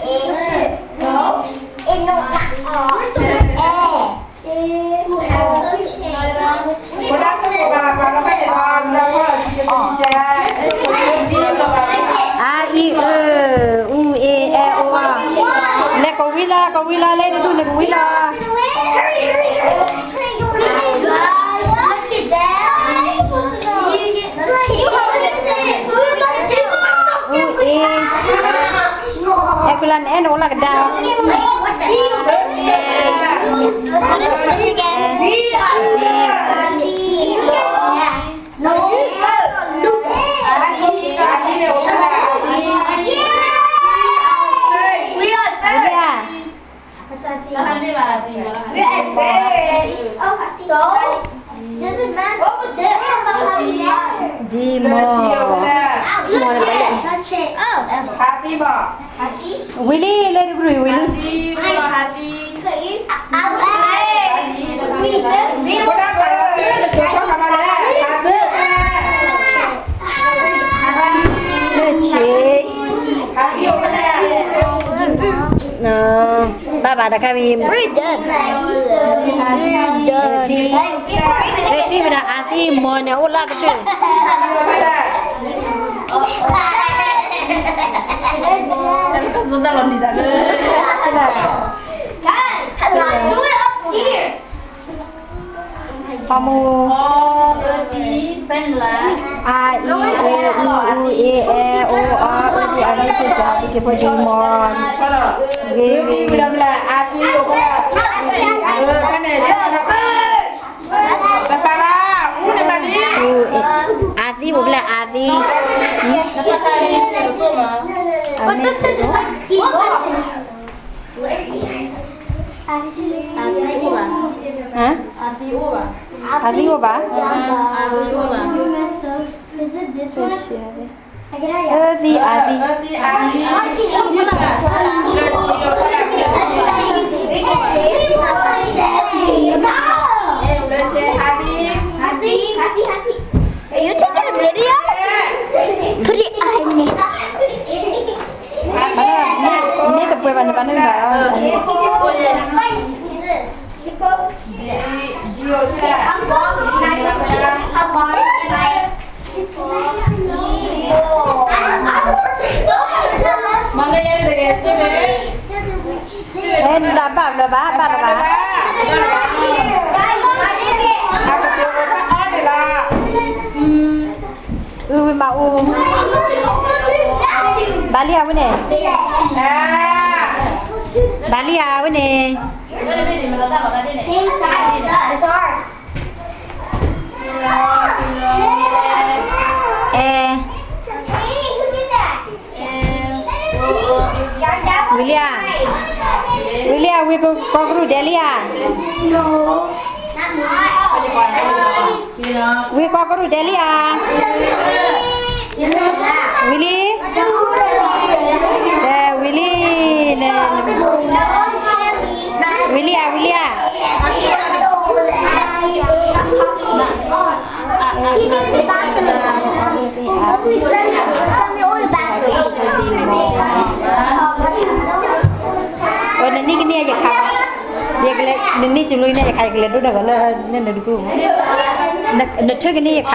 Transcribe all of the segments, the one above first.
အါအံၤအၢ အူအ့အဲအိၣ်အီၤ လဲၤကဝံၤလီၤ ကဝံၤလီၤ လၢတဒူၣ်န့ၣ်ကဝံၤလီၤ အူအ့ အဲၣ်ကွံလၢနအဲၣ်နအိၣ်လၢကဒါ ဒ်မီၢ် ဝံၤလံ လၢတကရူၢ် ဝံၤလံ ဆ့ ဘၣ်ဘၣ်တခါမံၤ သံဝဲဒၣ်အသံမီၢ်န့ၣ် အိၣ်လၢကတၢၢ် ဖီမူ အါအံၤအၢအူအူအ့အဲအိၣ်အီၣ်အူအံၤအါအံၤ ဖဲစၢ ဟး ဖဲက့ၤ ဖဲက့ၤ မီၢ် ဂ့ၤဂ့ၤ အသံအိၣ်ဖျဲၣ်အသံ အသံအိၣ်ဘၣ် အသံ အသံ Are you taking a video? Put it on me. မ့ၢ်တပှဲၤဘၣ်န့ၣ် ပာ်န့ၢ်ဘၣ် အဲ နဒၣ်ဘၣ်ဘျီဘၣ် ဘၣ်လၢၤဘၣ် အဝဲမၤအူ ဘၣ်လံဧါဝဲန့ၣ် ဘၣ်လံဧါဝဲန့ၣ် အဲ ဝံၤလံဧါ ဝံၤလံဧါ ဝံၤကီၢ်ကရူၢ်ဒဲးလံဧါ ဝံၤကီၢ်ကရူၢ်ဒဲးလံဧါ ဝံၤလံ ဝံၤလံ ဝံၤလံဧါ ဝံၤလံဧါ နနံၣ်ကန့ၢ်ယခး နနံၣ်ကလဲၤ နနံၣ်ကလဲၤဒိၣ်ဒီးလၢ နနတကူ နထၢၣ်ကန့ၢ်ယခး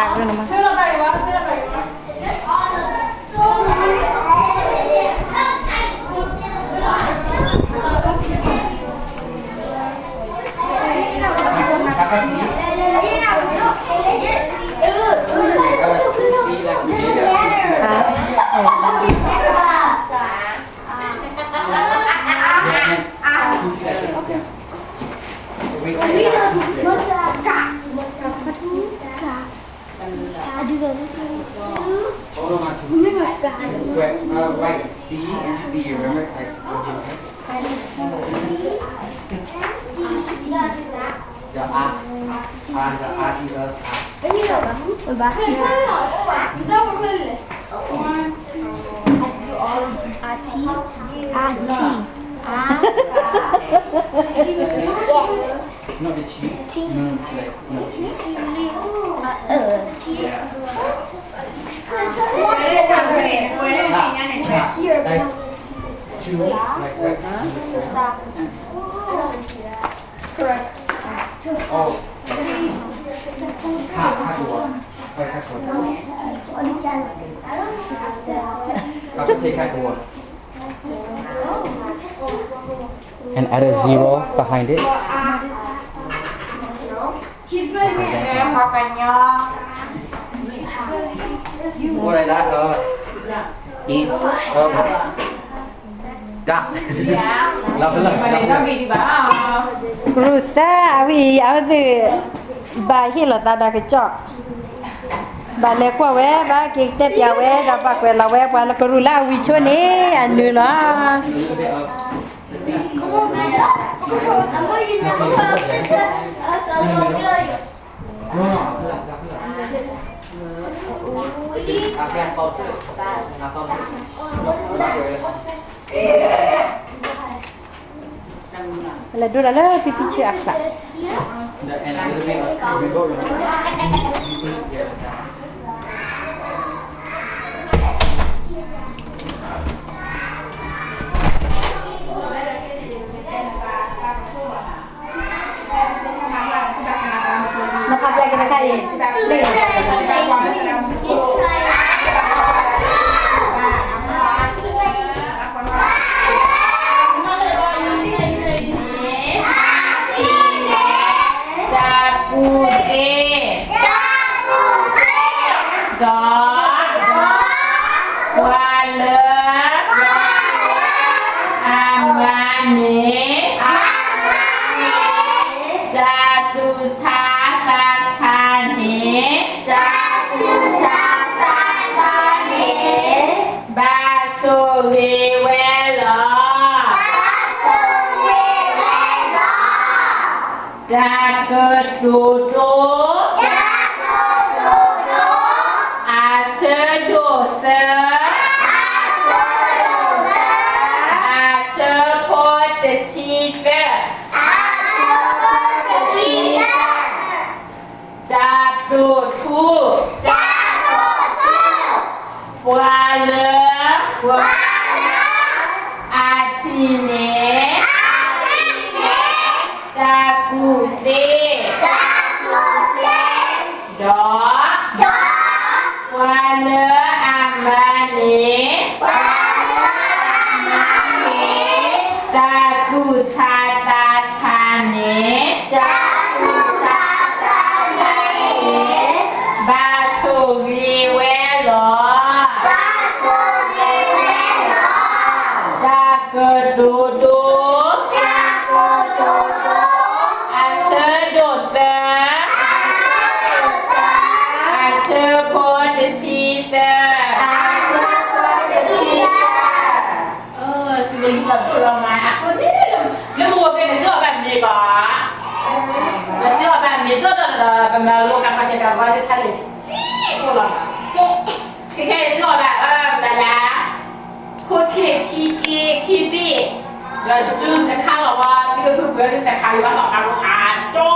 Two, like, like, ခါ ခါကဝီၤ ခါကဝီၤ ခါကဝီၤ ခါကဝီၤ and add a zero behind it. ကရူၢ်သၢအဝဲအံၤ အဝဲသ့ၣ် ဘၣ်ဟ့ၣ်လီၤသးဒီးကစီၣ်, ဘၣ်လဲၤကွၢ်ဝဲ ဘၣ်က့ၤတဲပၠးဝဲ ဒီးဘၣ်ကွဲးလီၤဝဲပှၤလၢကရူၢ်လၢအဝံဆိန့ၣ် အနုာ်လီၤ. လဲၤဒိတၢ်လၢဖံဖံဆၢအကျါ နဖးပျဲက့ၤတခါအံၤ တၢ်ကူၣ်သ့ ဒီး ပှၤလၢ အမၤန့ၢ် တၢ်သူၣ်ဆါသးဆါန့ၣ် တၢ်သူၣ်ဆါသးဆါန့ၣ် ဘၣ်ဆိၣ်ဂ့ၤဝဲလီၤ. ဘၣ်ဆိၣ်ဂ့ၤဝဲလီၤ. တၢ်ကတိၤဒိ တၢ်ကတိၤဒိ အဆၢဒိၣ်သၢ အဆၢဒိၣ်သၢ အဆၢဖိတဆံသၢ အဆၢဖိတဆံသၢ တၢ်ဒိၣ်ထူ တၢ်ဒိၣ်ထူ ပှၤလၢ ပှၤလၢ အထံၣ်န့ၢ် အထံၣ်န့ၢ် တၢ်ကူၣ်သ့ တၢ်ကူၣ်သ့ ဒီး ဒီး ပှၤလၢအမၤန့ၢ် ပှၤလၢအမၤန့ၢ် တၢ်သူၣ်ဆါသးဆါန့ၣ် တၢ်သူၣ်ဆါသးဆါန့ၣ် ဘၣ်ဆိၣ်ဂ့ၤဝဲလီၤ. ဘၣ်ဆိၣ်ဂ့ၤဝဲလီၤ. တၢ်ကတိၤဒိ တၢ်ကတိၤဒိ အဆၢဒိၣ်သၢ အဆၢဒိၣ်သၢ အဆၢဖိတဆံသၢ အဆၢဖိတဆံသၢ သုကလူၤလီၤဒိၣ်လီၤမး အဃိန့ၣ် လၢမုၢ်ဂီၤဖဲန့ၣ် သုအီၣ်ဘၣ်မ့ၤဘၣ်, ပသုအီၣ်ဘၣ်မ့ၤဒိၣ်ဒိၣ်ဒီး ပမၤလိက့ၤခီၣ်ဆၢတၢ်ကီတၢ်ခဲလၢာ် ထံဖိလီၤမး, ခဲခဲအံၤသုအီၣ်ဘၣ်အၢ ဘျးလၢ ခိၣ်ခံၣ် ခံက့ ခံဘ့ၣ် ဒီး juice တခါလီၤဝဲ သုကဖုပှဲၤသုသးခးလံဘၣ်လီၤ အါဒိၣ်